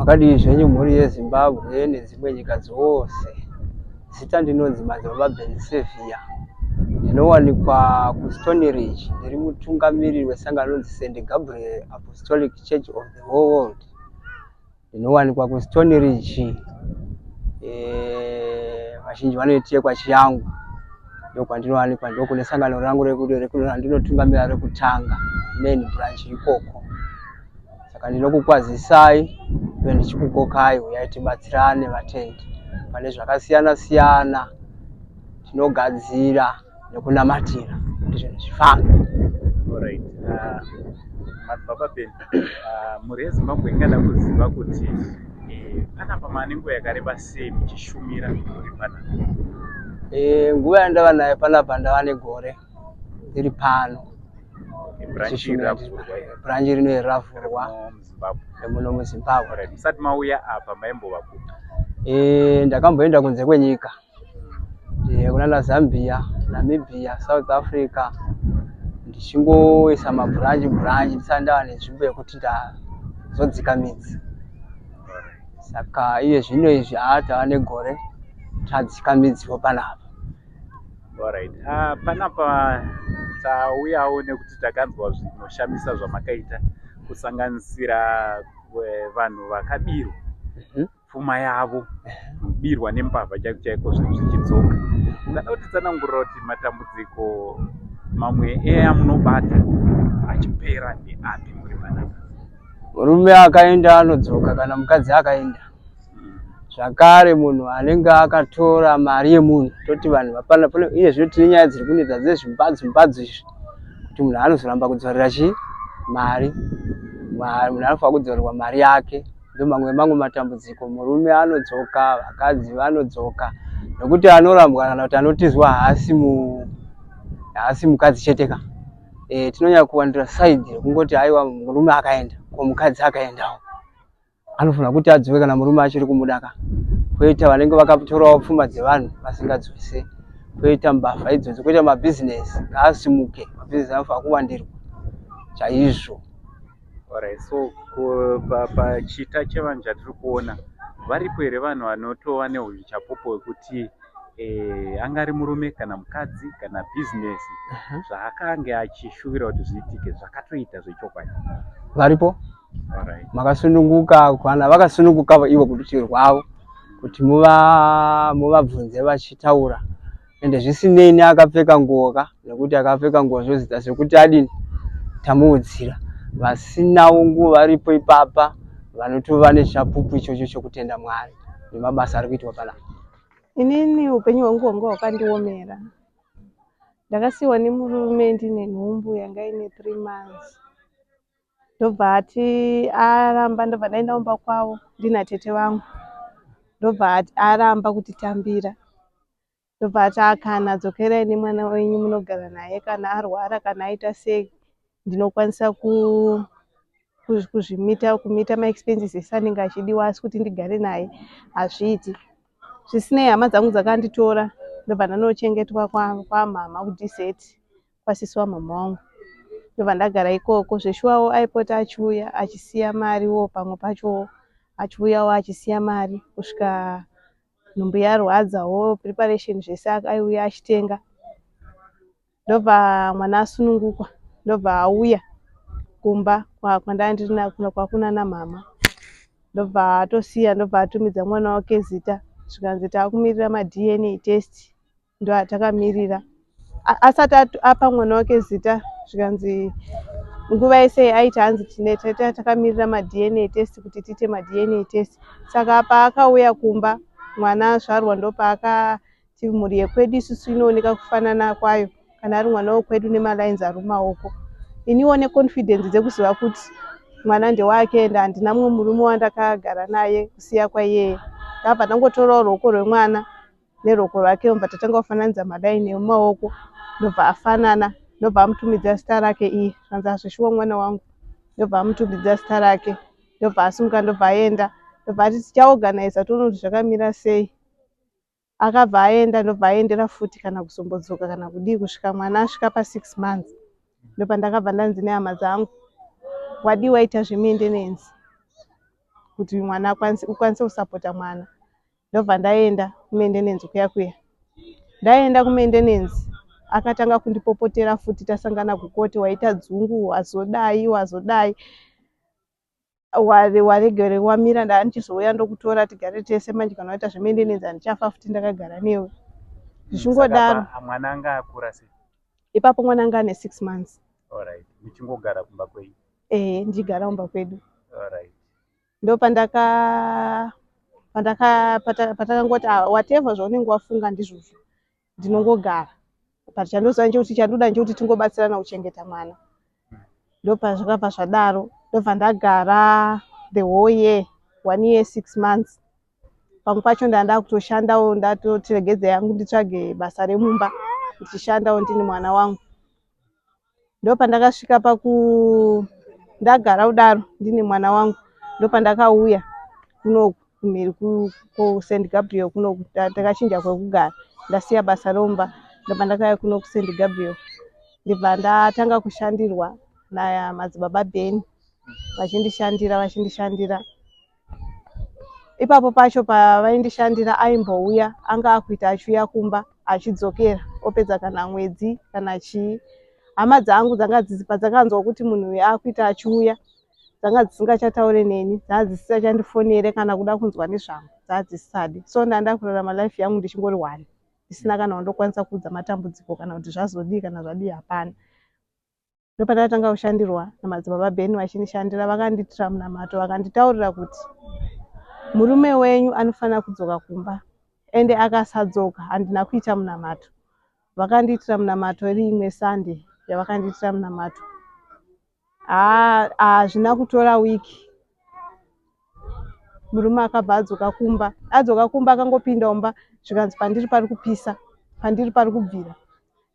Makadii zvenyu mhuri yeZimbabwe nedzimwe nyika dzose. Zita ndinonzi Madzibaba Ben Sevia. Ndinowanikwa kuStony Ridge. Ndiri mutungamiriri wesangano rinonzi St Gabriel Apostolic Church of the Whole World. Ndinowanikwa kuStony Ridge. Eh, vazhinji vanoiti yekwaChiyangwa ndokwandinowanikwa ndokune sangano rangu randinotungamira rekutanga main branch ikoko. Saka ndinokukwazisai uye ndichikukokai huyai tibatsirane vatendi pane zvakasiyana siyana tinogadzira nekunamatira kuti zvinhu zvifambe. Alright. Madzibaba Ben, mhuri yeZimbabwe ingada kuziva kuti panapa mane nguva yakareba sei muchishumira muri panapa? Nguva yandava nayo panapa ndava negore ndiri pano. Branch rino iri ravhurwa remuno muZimbabwe. Musati mauya apa maimbova kupi? Ndakamboenda kunze kwenyika kunana Zambia, Namibia, South Africa ndichingoisa mabranch branch ndisati ndava nenzvimbo yekuti ndazodzika midzi. Saka iye zvino izvi haa tava negore tadzika midziwo panapa. Alright. Panapa tauyawo nekuti takanzwa zvinoshamisa zvamakaita kusanganisira vanhu vakabirwa pfuma yavo kubirwa nembavha chaiko chaiko zvinhu zvichidzoka. Ungada kutitsanangurira kuti matambudziko mamwe eamunobata achipera ndeapi muri panapa? Murume akaenda anodzoka kana mukadzi akaenda. Zvakare munhu anenge akatora mari yemunhu toti vanhu vapana pane iye zvino tine nyaya dziri kunetsa dzezvimbadzo mbadzo izvi kuti munhu anozoramba kudzorera chii mari. Munhu anofanira kudzorerwa mari yake ndomamwe mamwe matambudziko murume anodzoka vakadzi vanodzoka nekuti anorambwa kana kuti anotizwa haasi mu haasi mukadzi chete ka. E, tinonyanya kuwandira side rekungoti haiwa murume akaenda ko mukadzi akaendawo. Anofanira kuti adzoke kana murume achiri kumuda ka. Koita vanenge vakatorawo pfuma dzevanhu vasingadzose. Koita mbavha idzodzo, koita mabhizinesi ngaasimuke. Mabhizinesi anofanira kuwandirwa chaizvo. Alright, so pachita chevanhu chatiri kuona varipo here vanhu vanotova neuchapupu hwekuti angari murume kana mukadzi kana bhizinesi zvaakange achishuvira kuti zviitike zvakatoita zvechokwadi? Varipo. Makasununguka kana vakasununguka ivo kurutivi rwavo kuti muvabvunze vachitaura ende zvisinei neakapfeka nguo ka nekuti akapfeka nguo zvoziita sekuti adini tamuudzira vasinawo nguo varipo ipapa vanotova nechapupu ichocho chokutenda Mwari nemabasa ari kuitwa panapa. Inini upenyu hwangu hwanga hwakandiomera. Ndakasiiwa nemurume ndine nhumbu yanga ine 3 months. Ndobva ati aramba ndobva ndaenda kumba kwavo ndina tete vangu. Ndobva aramba kutitambira. Ndobva ati akana dzokerai nemwana wenyu munogara naye kana arwara kana aita sei ndinokwanisa kuzvimita kumita maexpenses ese anenge achidiwa asi kuti ndigare naye hazviiti. Zvisinei hama dzangu dzakanditora ndobva ndanochengetwa kwamhamha kuDZ. Kwasisi wamhamha wangu ndobva ndagara ikoko zveshuwawo aipota achiuya achisiya mariwo pamwe pacho achiuyawo achisiya mari kusvika nhumbu yarwadzawo preparation zvese aiuya achitenga ndobva mwana asunungukwa ndobva auya kumba kwandanga ndiri kwakunana mhamha ndobva atosiya ndobva atumidza mwana wake zita zvikanzi takumirira maDNA test ndoatakamirira asati apa mwana wake zita zvikanzi nguva yese aiti hanzi tine takamirira maDNA test kuti tiite maDNA test saka paakauya kumba mwana azvarwa ndopaakati mhuri yekwedu isusu inooneka kufanana kwayo kana ari mwana wekwedu nemalines ari mumaoko iniwo neconfidence dzekuziva kuti mwana ndewake ende handina mumwe murume wandakagara naye kusiya kwaiyeye ndabva ndangotorawo ruoko rwemwana neruoko rwake ndobva tatanga kufananidza madaini emumaoko ndobva afanana ndobva amutumidza zita rake iye zvanzi hazvishuwa mwana wangu ndobva amutumidza zita rake ndobva asimuka ndobva aenda ndobva ati tichaorganiza toona kuti zvakamira sei akabva aenda ndobva aendera futi kana kuzombodzoka kana kudii kusvika mwana asvika pasix months ndopandakabva ndanzi nehama dzangu wadii waita zvemaintenance. kuti mwana akwanise ukwanise kusapota mwana. Ndobva ndaenda kumaintenance kuya kuya. Ndaenda kumaintenance akatanga kundipopotera futi tasangana kukoti waita dzungu wazodai wazodai waregere wamira ndandichizouya ndokutora tigare tese manje kana waita zvemaintenance handichafa futi ndakagara newe zvichingodaro. Saka mwana anga akura sei? Ipapo mwana anga ane 6 months. Alright. Muchingogara kumba kwenyu? Ehe, ndichigara kumba kwedu. Alright. Ndopandaka pandaka patakangoti ah, whatever zvaunenge wafunga ndizvozvo ndinongogara but chandoziva ndechekuti chandoda ndechekuti tingobatsirana kuchengeta mwana ndopazvakabva zvadaro ndobva ndagara the whole year one year 6 months pamwe pacho ndaa ndakutoshandawo ndatoti regedza yangu nditsvage basa remumba ndichishandawo ndini mwana wangu Ndopandakasvika paku ndagara kudaro ndine mwana wangu ndopandakauya kunoku kumhiri kuSt Gabriel kunoku takachinja kwekugara ndasiya basa romba ndopandakauya kuno kuSt Gabriel ndibva ndatanga kushandirwa namadzibaba Ben vachindishandira vachindishandira Ipapo pacho pavaindishandira aimbouya anga akuita achiuya kumba achidzokera opedza kana mwedzi kana chii. Hama dzangu dzanga padzakanzwa kuti munhu uyu akuita achiuya dzanga dzisingachataure neni dzanga dzisisachandifonere kana kuda kunzwa nezvangu dzanga dzisisadi. So ndanga ndakurarama life yangu ndichingori one ndisina kana wandokwanisa kuudza matambudziko kana kuti zvazodii kana zvadii hapana. Ndopandakatanga kushandirwa namadzibaba Ben vachindishandira vakandiitira munamato vakanditaurira kuti murume wenyu anofanira kudzoka kumba ende akasadzoka handina kuita munamato. Vakandiitira munamato iri imwe Sunday yavakandiitira munamato. Haa hazvina kutora week murume akabva adzoka kumba. Adzoka kumba akangopinda mumba zvikanzi pandiri pari kupisa pandiri pari kubvira.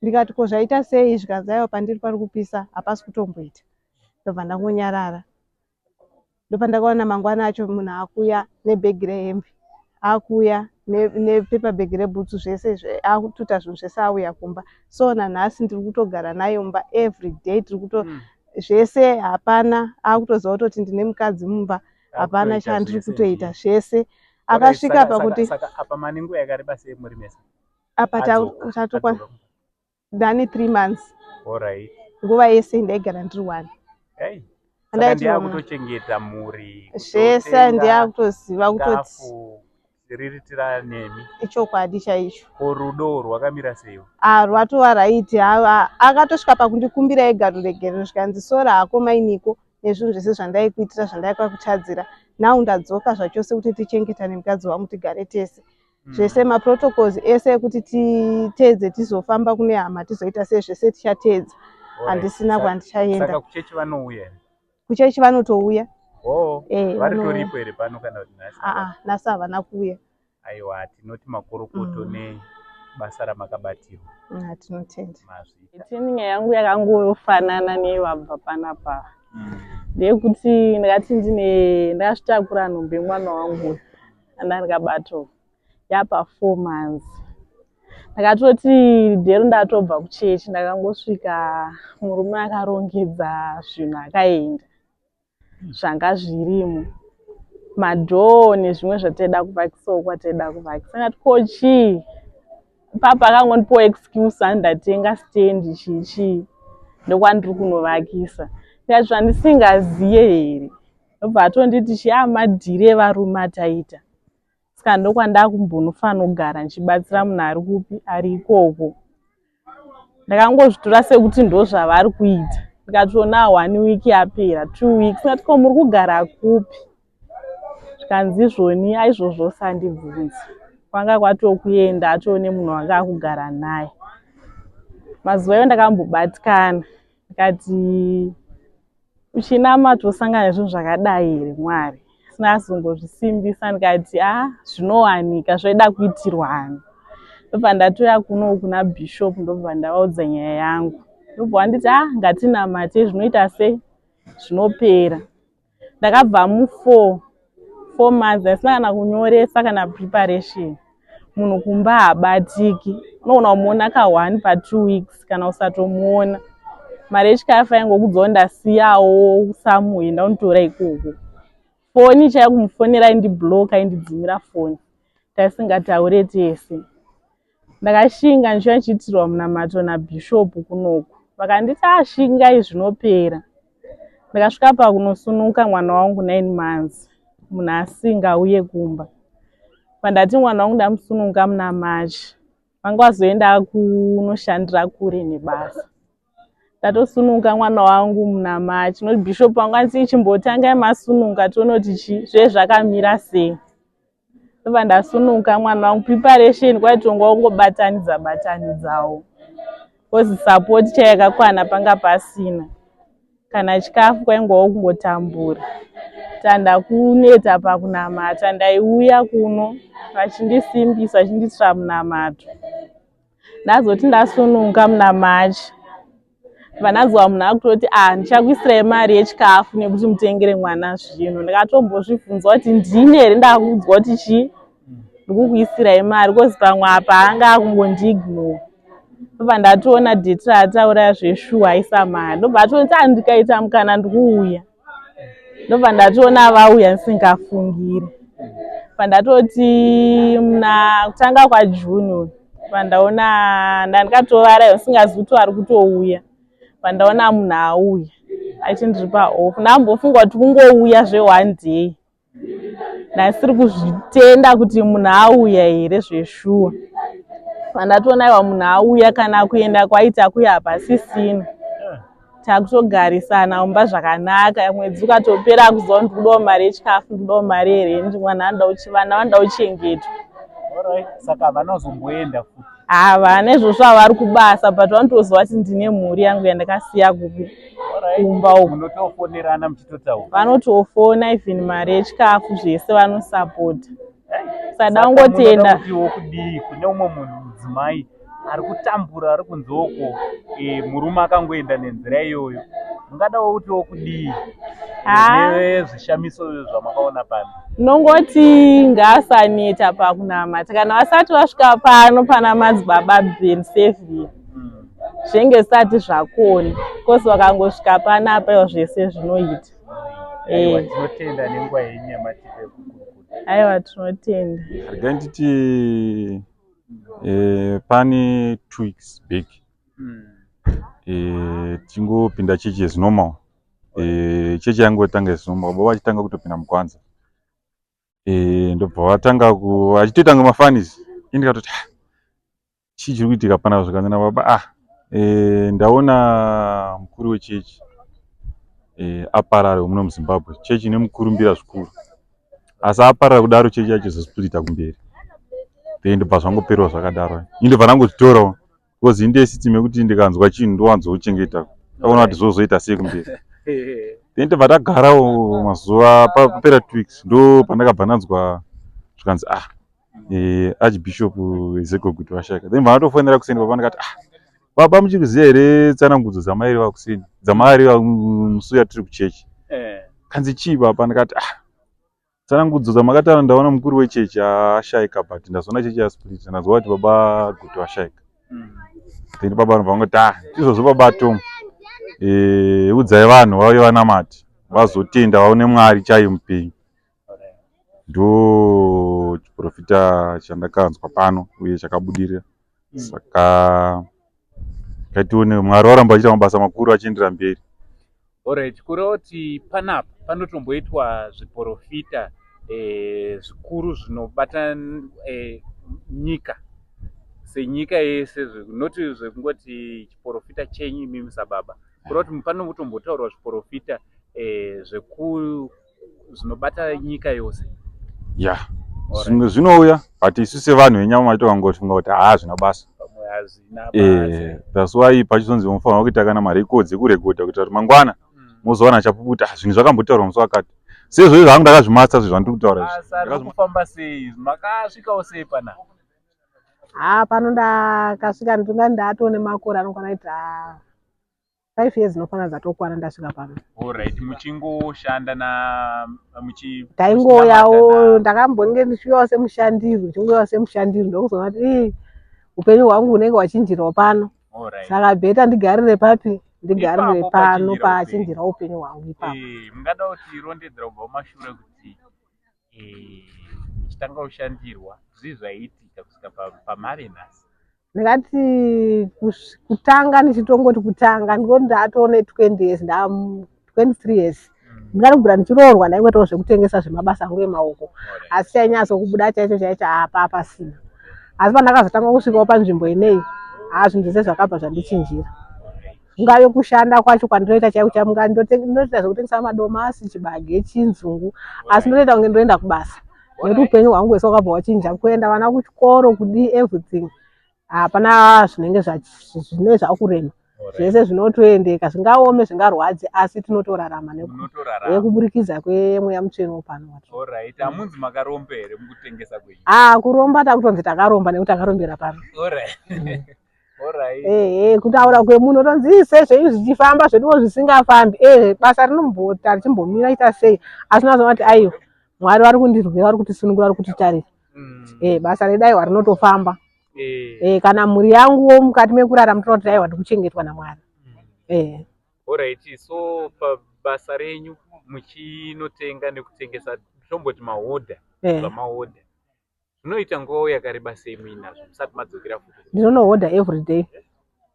Ndikati ko zvaita sei zvikanzi aiwa pandiri pari kupisa hapasi kutomboita. Ndobva ndangonyarara. Ndopandakaona mangwana acho munhu akuuya nebhegi rehembe akuuya nepaper bag rebhutsu zvese akututa zvinhu zvese auya kumba. So nanhasi ndiri kutogara naye mumba everyday tiri kuto zvese hapana akutoziva kutoti ndine mukadzi mumba hapana chandiri kutoita zvese akasvika pakuti saka apa mane nguva yakareba sei muri mese apa tatokwa ndane 3 months alright nguva yese ndaigara ndiri one hey. Saka ndiyakutochengeta mhuri zvese ndiyakutoziva kutoti riritira nemi ichokwadi chaicho ko rudo rwakamira seiwo ah rwatova right akatosvika pakundikumbira ega ruregerero zvikanzi sora hako mainiko nezvinhu zvese zvandaikuitira zvandaikakutadzira now ndadzoka zvachose kuti tichengetane mukadzi wangu tigare tese zvese maprotocols ese ekuti titeedze tizofamba kune hama tizoita sei zvese tichateedza handisina kwandichaenda. Saka kuchechi vanouya here? Kuchechi vanotouya. Oh, eh, varitoripo here pano kana kuti nhasi? Aa, nhasi havana kuuya. Aiwa, tinoti makorokoto nebasa ramakabatirwa. Tinotenda. Mazvita. Ini nyaya yangu yakangofanana neyevabva panapa ndeyekuti ndakati ndine ndakazvitakura nhumbu yemwana wangu uyu anda ndakabatwa yapa 4 months ndakatoti dhero ndatobva kuchechi ndakangosvika murume akarongedza zvinhu akaenda zvanga zvirimo madhoo nezvimwe zvataida kuvakisawo kwataida kuvakisa ndakati ko chii papa akangondipawo excuse ani ndatenga stand chii chii ndokwandiri kunovakisa ndikati zvandisingaziye here ndobva atonditi chii amadhiri evarume ataita Saka ndokwandakumbonofanogara ndichibatsira munhu ari kupi ari ikoko. Ndakangozvitora sekuti ndozvavari kuita. Ndikatoona one week yapera, 2 weeks ndikati ko muri kugara kupi? Zvikanzi izvoni aizvozvo usandibvunze. Kwanga kwatokuenda atoo nemunhu wanga akugara naye. Mazuva iwayo ndakambobatikana ndikati Uchinamata wosangana nezvinhu zvakadai here Mwari? Sina azongozvisimbisa ndikati a ah, zvinowanika zvaida kuitirwa ani. Ndobva ndatouya kuno kuna Bishop ndobva ndavaudza nyaya yangu. Ndobva wanditi a ah, ngatinamate zvinoita sei? Zvinopera. Ndakabva mu 4 4 months ndisina kana kunyoresa kana preparation. Munhu kumba haabatiki, unogona kumuona ka one pa 2 weeks kana usatomuona. Mari yechikafu yaingokudzawo ndasiyawo samuhi ndaunitora ikoko. Foni chaiyo kumufonera aindibloka aindidzimira foni. Taisingataure tese. Ndakashinga ndichiuya ndichiitirwa munamato nabhishopu kunoku. Vakanditi ashingai ah, zvinopera. Ndakasvika pakunosunuka mwana wangu 9 months munhu asingauye kumba. Pandati mwana wangu ndamusununga muna March. Vanga vazoenda kunoshandira kure nebasa. Ndatosununga mwana wangu muna March. Not bishop wangu anzi chimbotangai masununga tione kuti chi zve zvakamira sei. Ndobva ndasununga mwana wangu preparation kwaitongwa kungobatanidza batanidzawo. Because support chaiyo yakakwana panga pasina. Kana chikafu kwaingovawo kungotambura. Tanda kuneta pakunamata ndaiuya kuno vachindisimbisa vachindiitira munamato. Ndazoti ndasununga muna March vananzwa munhu akutoti ah ndichakuisirai mari yechikafu nekuti mutengere mwana zvinhu. Ndakatombozvibvunza kuti ndini here ndakuudzwa kuti chii ndikukuisirai mari cause pamwe apa anga akungondiignore. Ndobva ndatoona date raataura zveshuwa aisa mari ndobva atoona ah ndikaita mukana ndikuuya. Ndobva ndatoona vauya ndisingafungiri. Pandatoti muna kutanga kwaJune uyu pandaona ndandikatovara ndisingazivi kuti ari kutouya. Pandaona munhu auya aiti ndiri paoff. Ndambofunga kuti kungouya zve one day. Ndasiri kuzvitenda kuti munhu auya here zveshuwa. Pandatoona aiwa munhu auya kana kuenda kwaita kuya hapasisina. Takutogarisana mumba zvakanaka mwedzi ukatopera akuziva kuti ndikudawo mari yechikafu ndikudawo mari yerendi mwana anoda vana vanoda kuchengetwa. Saka havana kuzomboenda futi? Havana izvozvo havari kubasa but vanotoziva kuti ndine mhuri yangu yandakasiya kupi kumba uku. Munotofonerana muchitotaura? Vanotofona even mari yechikafu zvese vanosapota. Sada kungotenda. Kutiwo kudii kune umwe munhu mudzimai ari kutambura ari kunze uko e, murume akangoenda nenzira iyoyo mungadawo kutiwo kudii nezvishamiso zvamakaona pano? Nongoti ngaasaneta pakunamata kana vasati vasvika pano pana madzibaba Ben Saviour zvenge zvisati zvakona kosi vakangosvika panapa iwo zvese zvinoita. Aiwa eh. tinotenda nenguva yenyu yamatipa yekukurukura. Aiwa tinotenda. Regai nditi eh, pane two weeks back eh, tingopinda chechi as normal eh, chechi yangotanga as normal baba vachitanga kutopinda mukwanza eh, ndobva vatanga vachitoita kunge mafanis ini ndikatoti ah, chii chiri kuitika panapa zvikanzi nababa ah e, ndaona mukuru wechechi e, aparara wemuno muzimbabwe chechi ine mukurumbira zvikuru asi aparara kudaro chechi yacho izosplita kumberi then ndobva zvangoperwa zvakadaro ini ndobva ndangozvitorawo because inde system yekuti ndikanzwa chinhu ndowanzochengeta aona kuti zvozoita sei kumberi then tobva tagarawo mazuva papera two weeks ndo pandakabva ndanzwa zvikanzi ah eh, archbishop Ezekiel Guti vashaika then vanatofonera kuseni baba ndikati ah baba muchiri kuziva here tsanangudzo dzamaireva kuseni dzamaireva musi uya tiri kuchechi eh. kanzi chii baba ndikati ah tsanangudzo dzamakataura ndaona mukuru wechechi ashaika but ndazoona chechi yasplit ndanzwa kuti baba Guti vashaika mm. then baba vanobva vangoti ah izvozvo baba Tom eh, udzai vanhu vauye vanamati vazotenda vaone Mwari chaiye mupenyu ndo chiprofita chandakanzwa pano uye chakabudirira mm. saka ngatione mwari waramba achiita mabasa makuru achiendera mberi Alright, kureva kuti panapa panotomboitwa zviporofita eh, zvikuru zvinobata eh, nyika senyika yese not zvekungoti chiporofita chenyu imimi sababa kureva kuti panotombotaurwa zviporofita eh, zveku zvinobata nyika yose ya zvimwe zvinouya but isu sevanhu venyama macho tikangofunga kuti haa zvina basa eh, that's why pachizonzi munofanirwa kuita kana marecords ekurekodha kuitira kuti mangwana mm. mozowana chapupu kuti ah, zvinhu zvakambotaurwa musi wakati sezvo izvo hangu ndakazvimatsa zvinhu zvandiri kutaura izvi sei makasvikawo sei pana haa pano ndakasvika ndinga ndatone makore anokwana kuita 5 years dzinofanira dzatokwana ndasvika pano. Alright, muchingoshanda na muchi taingoyawo ndakambonge ndichiuyawo semushandiri ndichingoyawo semushandiri ndokuzoona kuti ii upenyu hwangu hunenge hwachinjirawo pano. Alright. Saka bheta ndigarire papi? Ndigarire Ipapo pano pachinjira upenyu. pachinjira upenyu hwangu ipapo. Eh, mungada kuti rondedzera kubva kumashure kuti eh, muchitanga kushandirwa zvii zvaiitika kusvika pamave nhasi? Ndingati kutanga ndichitongoti kutanga ndikoti ndatone 20 years nda 23 years ndinganobvira ndichiroorwa ndaingoitawo zvekutengesa zvemabasa angu emaoko asi chainyatsokubuda chaicho chaicho apa pasina asi pandakazotanga kusvikawo panzvimbo ineyi haa zvinhu zvese zvakabva zvandichinjira kungave kushanda kwacho kwandinoita chaiko chaiko ndinotoita zvekutengesa madomasi chibage chinzungu asi ndinotoita kunge ndoenda kubasa nekuti upenyu hwangu hwese hwakabva hwachinja kuenda vana kuchikoro kudii everything hapana zvinenge zvinenge zvakurema zvese zvinotoendeka zvingaome zvingarwadze asi tinotorarama nekuburikidza kwemweya mutsvene wopano hamunzi makaromba here mukutengesa kwenyu ah kuromba takutonzi takaromba nekuti takarombera pano Ehe, kutaura kwemunhu otonzi ii sei zvenyu zvichifamba zveduwo zvisingafambi ehe basa rinombota richimbomira ita sei asi unozoona kuti aiwa mwari vari kundirwira vari kutisunungura vari kutitarira eh basa redu aiwa rinotofamba eh kana mhuri yanguwo mukati mekurarama tinoti aiwa ndikuchengetwa namwari eh Alright, so pabasa renyu muchinotenga nekutengesa tomboti mahodha eh zvamahodha Zvinoita nguva yakareba sei muinazvo musati madzokera futi? Ndinonohodha every day.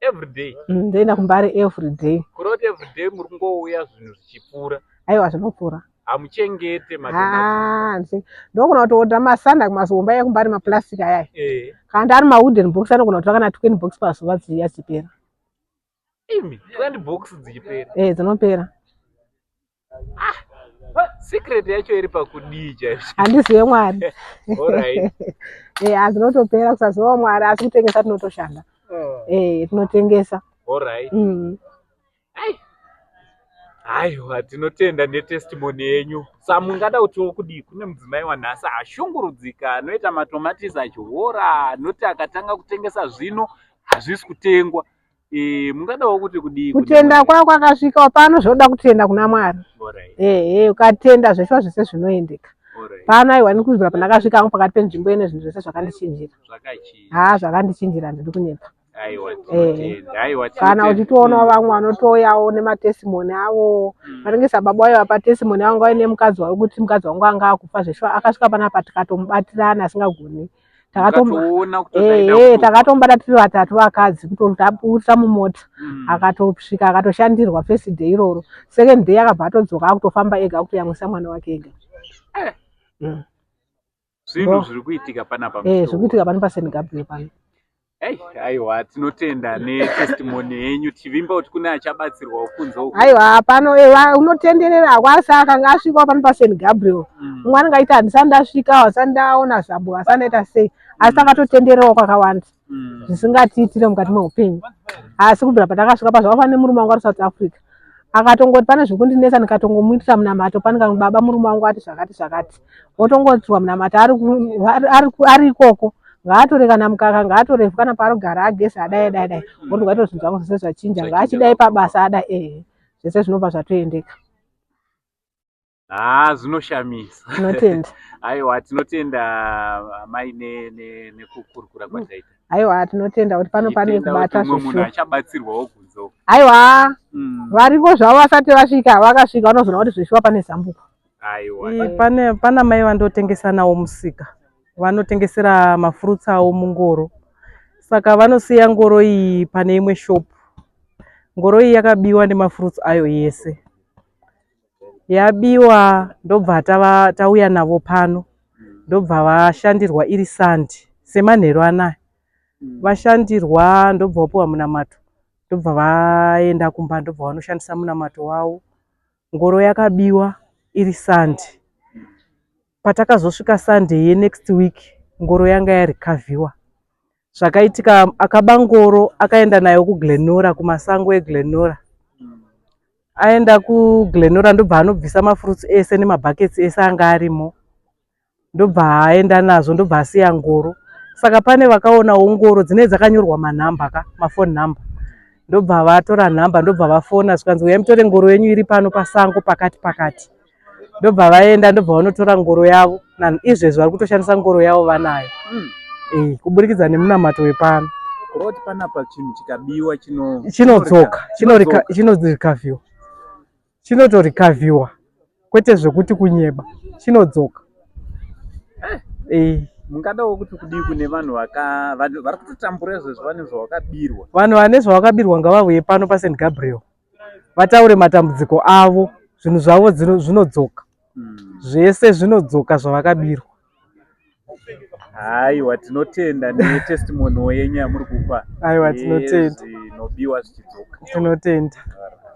Every day? Ndoenda kuMbare every day. Kureva kuti every day muri kungouya zvinhu zvichipfuura? Aiwa zvinopfuura. Hamuchengete matomati? Ndogona kutohodha masanda kumazomba ekuMbare maplastic ayaya. Eh. Kana ari mawooden box anogona kutora kana 20 box pazuva dziya dzichipera. Imi, 20 box dzichipera? Eh, dzinopera. Ah, secret yacho iri pakudii chaizvo? Handizive Mwari. Alright. Eh, dzinotopera kusaziva Mwari asi kutengesa tinotoshanda. Oh. Eh, tinotengesa. Alright. Ai. Aiwa, tinotenda netestimony yenyu. Sa mungada kutiwo kudii kune mudzimai wanhasi ashungurudzika anoita matomatisi achiora anoti akatanga kutengesa zvino hazvisi kutengwa. E, mungadawo kuti kudii? Kutenda kwako akasvikawo pano zvinoda kutenda kuna Mwari. Ehe, ukatenda zveshuwa zvese zvinoendeka. Pano aiwa nikuzvira pandakasvika hangu pakati penzvimbo ine zvinhu zvese zvakandichinjira. Haa zvakandichinjira handidi kunyepa. Kana uchitoonawo vamwe vanotouyawo nematestimony avo vanenge sababa vaye vapa testimony avo vaine mukadzi wavo kuti mukadzi wangu anga akufa zveshuwa akasvika panapa tikatomubatirana asingagoni takatomubata tiri vatatu vakadzi kutoburitsa mumota akatosvika akatoshandirwa first day iroro second day akabva atodzoka akutofamba ega akutoyamwisa mwana wake ega Zvinhu zviri kuitika panapa zviri kuitika pano paSt Gabriel pano. Hey, aiwa tinotenda netestimony yenyu tichivimba kuti kune achabatsirwawo kunze uko. Aiwa pano unotenderera hako asi akanga asvikawo pano paSt Gabriel umwe anenge achiti handisati ndasvika handisati ndaona zambuko handisati ndaita sei asi takatotendererawo kwakawanda zvisingatiitire mukati meupenyu asi kubvira patakasvika pazvakafanana nemurume wangu ari South Africa akatongoti pane zvekundinetsa ndikatongomuitira munamato pane kamwe baba murume wangu ati zvakati zvakati otongoitirwa munamato ari ikoko ngaatore kana mukaka ngaatore ivhu kana paarikugara ageze adai adai adai oti waita zvinhu zvangu zvese zvachinja ngaachidai pabasa adai ehe zvese zvinobva zvatoendeka. Haa zvinoshamisa. Tinotenda. Aiwa tinotenda amai nekukurukura kwataita. Aiwa tinotenda kuti pano pane kubata zveshuwa. Munhu achabatsirwawo kunze uko. Aiwa variko zvavo vasati vasvika vakasvika vanozoona kuti zveshuwa pane zambuko. Aiwa. Pane pana mai vandotengesa nawo musika. Vanotengesera mafruits avo mungoro. Saka vanosiya ngoro iyi pane imwe shop. Ngoro iyi yakabiwa nemafruits ayo yese. Yabiwa ndobva tauya navo pano ndobva vashandirwa iri Sunday semanheru anaya. Vashandirwa ndobva vapiwa munamato ndobva vaenda kumba ndobva vanoshandisa munamato wavo. Ngoro yakabiwa iri Sunday. Patakazosvika Sunday yenext week ngoro yanga yarecovhiwa. Zvakaitika akaba ngoro akaenda nayo kuGlenora kumasango eGlenora. Aenda kuGlenora ndobva anobvisa mafruits ese nemabhaketsi ese anga arimo ndobva aenda nazvo ndobva asiya ngoro. Saka pane vakaonawo ngoro dzinenge dzakanyorwa manhamba ka mafoni number ndobva vatora nhamba ndobva vafona zvikanzi uyai mutore ngoro yenyu iri pano pasango pakati pakati. ndobva vaenda ndobva vanotora ngoro yavo izvezvi vari kutoshandisa ngoro yavo vanayo kuburikidza nemunamato wepano. Kureva kuti panapa chinhu chikabiwa chino chinodzoka, chinorikavhiwa, chinotorikavhiwa, kwete zvekuti kunyeba, chinodzoka. Eh. Mungadawo kuti kudii kune vanhu vari kutotambura izvezvi vane zvavakabirwa? Vanhu vane zvavakabirwa ngavauye pano paSt Gabriel vataure matambudziko avo, zvinhu zvavo zvinodzoka. Zvese zvinodzoka zvavakabirwa. Haiwa, tinotenda netestimony yenyu yamuri kupa. Aiwa, tinotenda. Zvinobiwa zvichidzoka. Tinotenda.